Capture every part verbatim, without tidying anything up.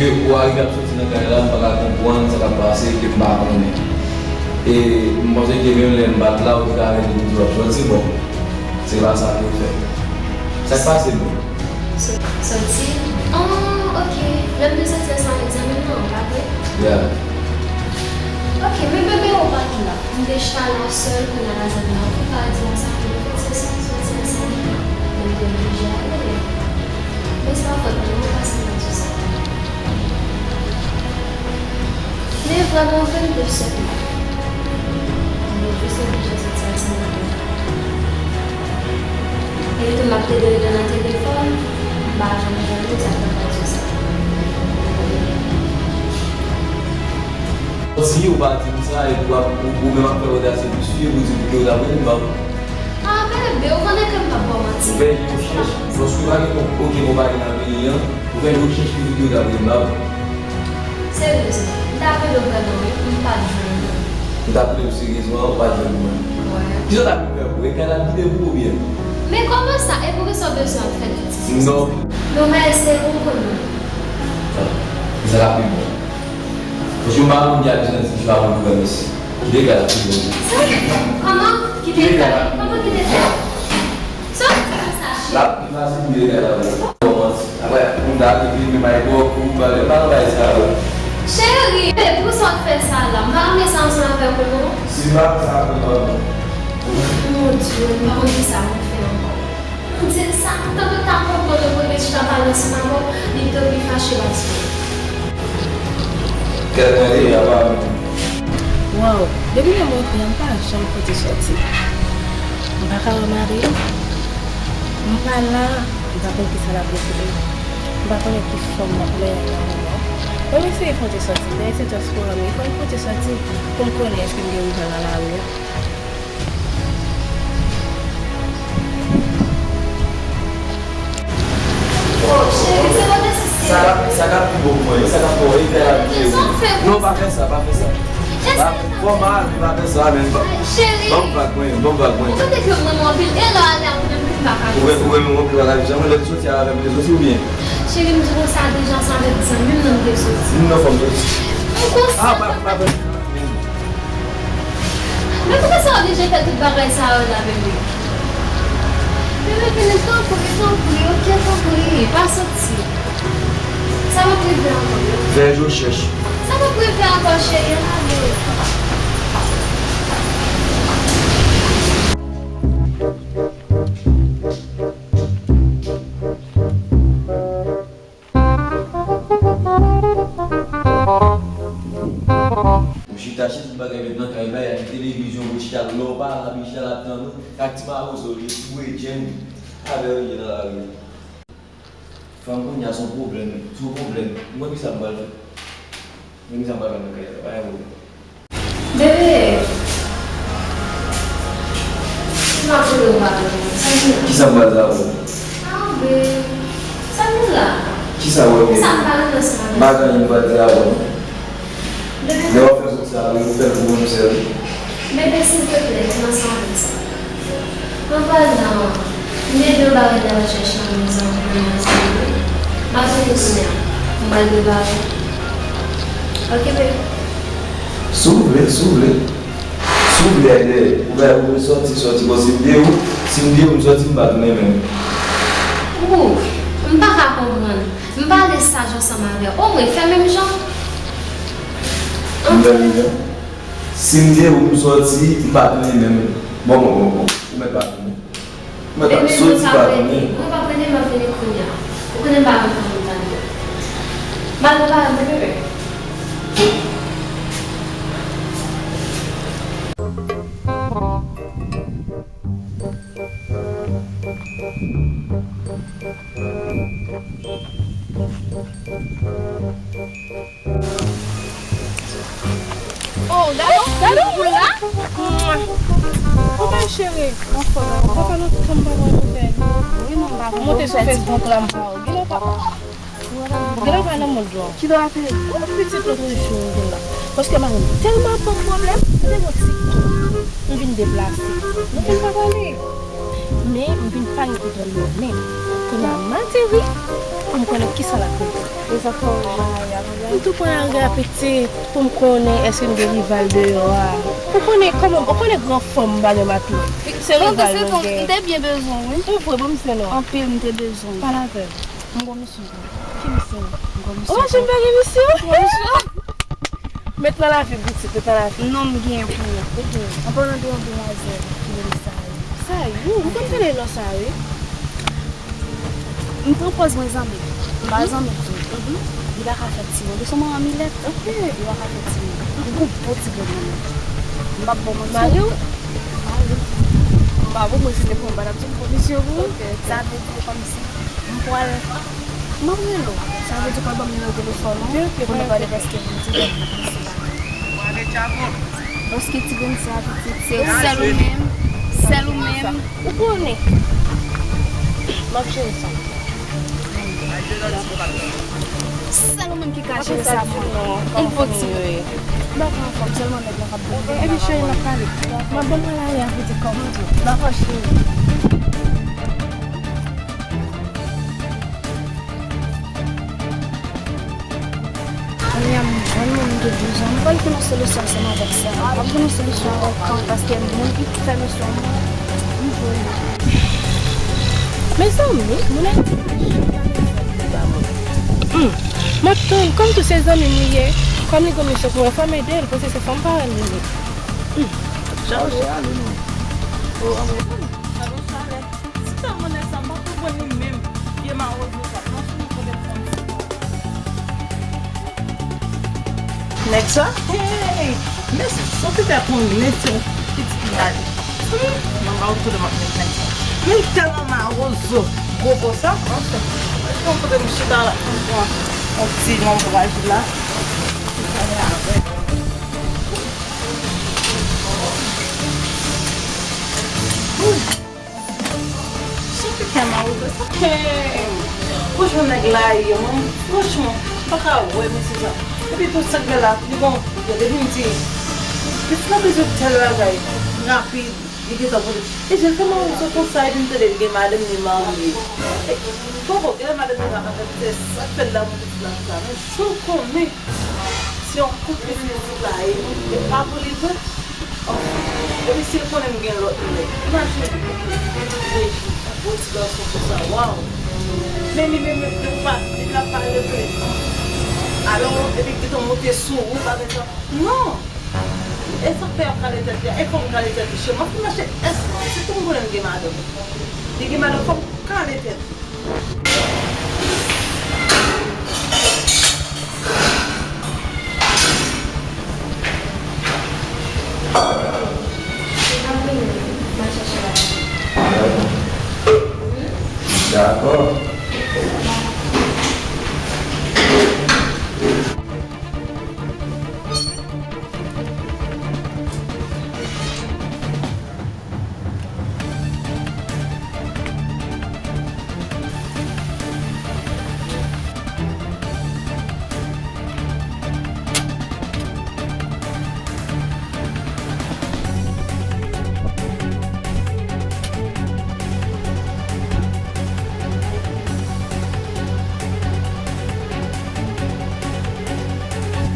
Ou arive ap soti nan kay la, m pa ka konprann sa k ap pase, ke m pa konnen. E m panse ke menm lè m pa t la, ou te ka rele m di w ap soti, bon, se pa sa ke w fè. Sa k pase menm? Soti? Oh, ok. Lè m te soti ansanm avèk zanmi m nan, pa vre? Yeah. Ok, men bebe, ou pa t la. M te chita la sèl, kounye a la zanmi m ap fè pale di m sa, ke nou fèt se sa, soti ansanm, men m te oblije ale. Men se pa fòt mwen non, paske m pa di sa. Men vrèman vre, m te sòt la. M te jis oblije soti ansanm avè l. E tou m ap plede rele nan telefòn, m pa janm jwenn ou, sa fè m pa di w sa. Si ou pa di m sa, epi w ap, ou, ou menm ap fè odasye pou swiv, ou di m ke ou t ap rele m, ba. Ah, bebe, ou konnen ke m p ap ba w manti. Ou fè yon chèch, paske ou pa gen okenn konpayi nan peyi an, ou fè yon chèch ki di ke ou t ap rele m, ba. Seryezman, m t ap rele w vrèman, wi, m pa t jwenn ou. Ou t ap rele m seryezman, ou pa t jwenn mwen. Wi. Kisa w t ap vin fè pou ou? E kay la vide pou ou oubyen? Men kòman sa? E poukisa w bezwen ap fè tout ti Non. Non, men se ou konn mwen. Ah, sa t ap pi bon. Paske m pa konn ki abitid ti fi a pou l pran mesi. Kite kay la, kite bon. Kòman? Kite kay la. Kòman kite kay la? Sa w di konsa, cheri? L ap pi fasil pou kite kay la pou ou. Kòmanse. Apre, pou m ta rive, men bay bò kou, bagay, m pa nan bagay sa yo. Cheri, poukisa w ap fè sa la? M pa renmen sa ansanm avèk ou, non. Si m pa fè sa, m pa renmen. Mon Dieu, m pa konn kisa pou m fè ankò. Bondye, sa, tankou ta konprann mwen, mwen chita pale ansanm avè w, li te pi fache paske. Kèt mwen te apa menm. Waw, depi lè m rantre a, m pa janm pote sòti. M pa ka wè mari m. M pa la, m pa konn kisa l ap regle. M pa konnen ki fòm l ap lè nan moman. Mwen eseye pote sòti, dayè se transpò an, men fò m pote sòti pou m konnen èske m gen rival nan lari a. Oh, cheri, se kote sou Sa k ap, sa k ap pi bon pou mwen, sa k ap bon, e fè la vide wi. Non, pa fè sa, pa fè sa. Pa fè, fò m ale, pa fè sa, men pa. Cheri. Ban m vag mwen, ban m vag mwen. Ou konnen ke m renmen w anpil, e lè w ale a ou menm tou m pa ka viv. Ou renmen, ou renmen m anpil, pa ka viv. Jan mwen lè m soti a avè m, m te soti oubyen? Cheri, m di w konsa deja, ansanm avèk zanmi m nan m te soti. M nan fò m soti. M konsa. Ah, pa, pa fè sa. Men poukisa w oblije fè tout bagay sa yo la, bebe? Bebe, vini, tanpri, tanpri, ok, tanpri, pa soti. Sa p ap rive ankò, bebe. Vèj ou chèch. Sa p ap rive ankò, cheri, ann ale. Ou chita chèch tout bagay met nan kay la, y a gen televizyon, ou chita lè w pa la, chita la tann ou, ak ti mawozo li, ti bredjenn, avè w li ye nan lari a. Fanm kounye a se yon pwoblèm, se yon pwoblèm. Mwen kisa m pral fè? Mwen kisa m pral fè nan kay la? Pa gen pwoblèm. Bebe, m ap rele w pa rele m. Sa nou la? Kisa m pral di avè w? Ah, babe, sa nou la? Kisa w wè, babe? Sa m pa renmen ansanm avè w. M pa gen anyen m pral di avè w. Bebe. Lè w ap fè sòti sa, ou fè l pou mwen sèl. Bebe, silvouplè, kòmanse avèk sa. Anpasan, m gen de bagay m t al chèche nan mezon, nan mezon an. M ap vini kounye a. M pral prepare. Ok, baby. Si w vle, si w vle. Si w vle, Aide, ou vle, ou vle sòti, sòti. Bon, si m di w, si m di w m sòti, m pa tounen menm. Ou, m pa ka konprann. M pale saj ansanm avè w. Omwen, fè menm jan. M fè menm jan. Si m di w m sòti, m pa tounen menm. Bon, bon, bon, bon. Ou mèt pa tounen. Ou mèt pa soti, pa tounen. Mwen p ap tounen, m ap vini kounye a. Ou konnen m pa renmen fanm m tande. M al prepare m, bebe. Oh, gade, gade yon boul la. Ou bèl cheri. Mwen fò la. Sa fè lontan m pa wè nou fè. Wi, non, m pa konn. Monte sou Facebook la, m pa wè. Gade pa, gade pa nan mond lan. Ki dwa te? Yon pitit lòt jou m vin la. Paske mari m tèlman ban m pwoblèm, m te yon ti kou. M vin deplase. Nou vin pa pale. Men m vin pa gen kote m nan men. Kounye a m ateri pou m konnen kisa l ap regle. Sa fè w jan a ya, madanm? M tou pran lari a pitit pou m konnen èske m gen rival deyò a. Ou konnen kòman, ou konnen gran fanm m pa gen matlo. Se rival mwen gen. M te byen bezwen w, wi. Se vre, ban m zen non. Anpil, m te bezwen w. Pale avè m. M gon misyon. Ki misyon? M gon misyon. Ou mache m pa gen misyon? M gon misyon. Met nan lavi pitit, met nan lavi. Non, m gen pou ou. An palan de yon demwazèl ki rele Sayou. Sayou? M konn tande non sa, wi. M pran pòz mwen zanmi. M pa zanmi tou. Li pa ka fè ti mo. Li se yon manman milèt. Li pa ka fè ti mo. Li gon bon ti grenn nan men. M p ap ba w manti. Mari w? Mari m. M pa bon, mwen si te pou mwen, m pa t ap di m pran misyon pou ou. Sa vle di kòmsi m pral, m ap rele w. Sa vle di w pral ban m nimewo telefòn ou pou nou pale paske m ti grenn nan. Paske ti grenn sa pitit, se sèl ou menm, sèl ou menm. Ou konnen. M ap jere sa. Sèl ou menm ki ka jere sa pou mwen. Yon bon ti grenn. M pa pran anfòm, sèlman nèg la k ap vin. Epi cheri, m ap pale. M ap ban m pale a pitit kòman tou. Dakò, cheri. Kounye a m jwenn moun m te bezwen. M pral jwenn yon solisyon ansanm avèk sa. M ap jwenn yon solisyon avèk kan, paske moun ki fè misyon an, m jwenn li. Mezanmi, moun Ayiti pa janm pa bezwen li ba moun. Hmm. M ap tann, kòm tou se zanmi m li ye, kòm li gon misyon pou mwen, fò m ede l, paske se fanm parèy li ye. Hmm. Chaje ale non. Gade yon chalè. Ti tanmannè sa, m pa konprann li menm. Vye mawozo sa, pran sou nou kote l fanm sa. Nèg sa? Hey! Men se yon pitit anglè, se yon pitit ki ale. Hum, mwen pa wè kote m ap met nèg sa. Men li tèlman mawozo, gwo kò sa, anfen. Mwen kote m chita la, m pran yon ti lonbraj la. Hum. Chèf li tèlman ouvè sa. Hey! Franchman, nèg la ye, mwen, franchman, m pa ka wè mesye sa. Epi tou, sa k gen la, li gon, yo depi m di, li fè bezwen tèl bagay, rapid, li gentan pote. E jan l fè mwen wè sa konsa, epi m tande l gen madanm li marye. E, poko, gen madanm li pa ka fè tès, sa k fè l la, mwen di la konsa, men jan l konnen. Se yon koup li vin sou la, e, e pa pou li vre. Epi si l konnen m gen lòt nèg, imajine. Reji, yon ti gason konsa, waw. Men li menm, menm, depi pa, depi l ap pale de alò, epi gentan monte sou ou, bagay sa. Non! E sa k fè y ap kale tèt li a, e fò m kale tèt li, cheri. M ap fin mache, èske, sitou m konnen m gen madanm. Li gen madanm, fò m kale tèt li. Dakò.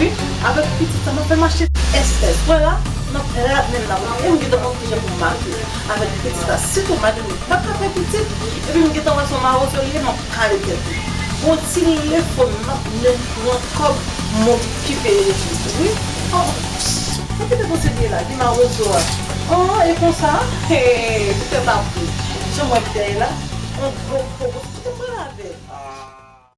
Wi, avèk pitit sa, m ap fè mache S S. Wè la, m ap rad menm la. E m gentan konn kijan pou m make avèk pitit sa. Sitou madanm li pa ka fè pitit, epi m gentan wè se yon mawozo li ye, m ap kale tèt li. Bon, ti lefò m ap menm pran kòb, m okipe legliz wi. Oh, sa ki te panse li ye la, ki mawozo a. Oh, e konsa? Hey, poutèt apre. Jan m wè li te ye la, yon gwo popo, poutèt pale avè l.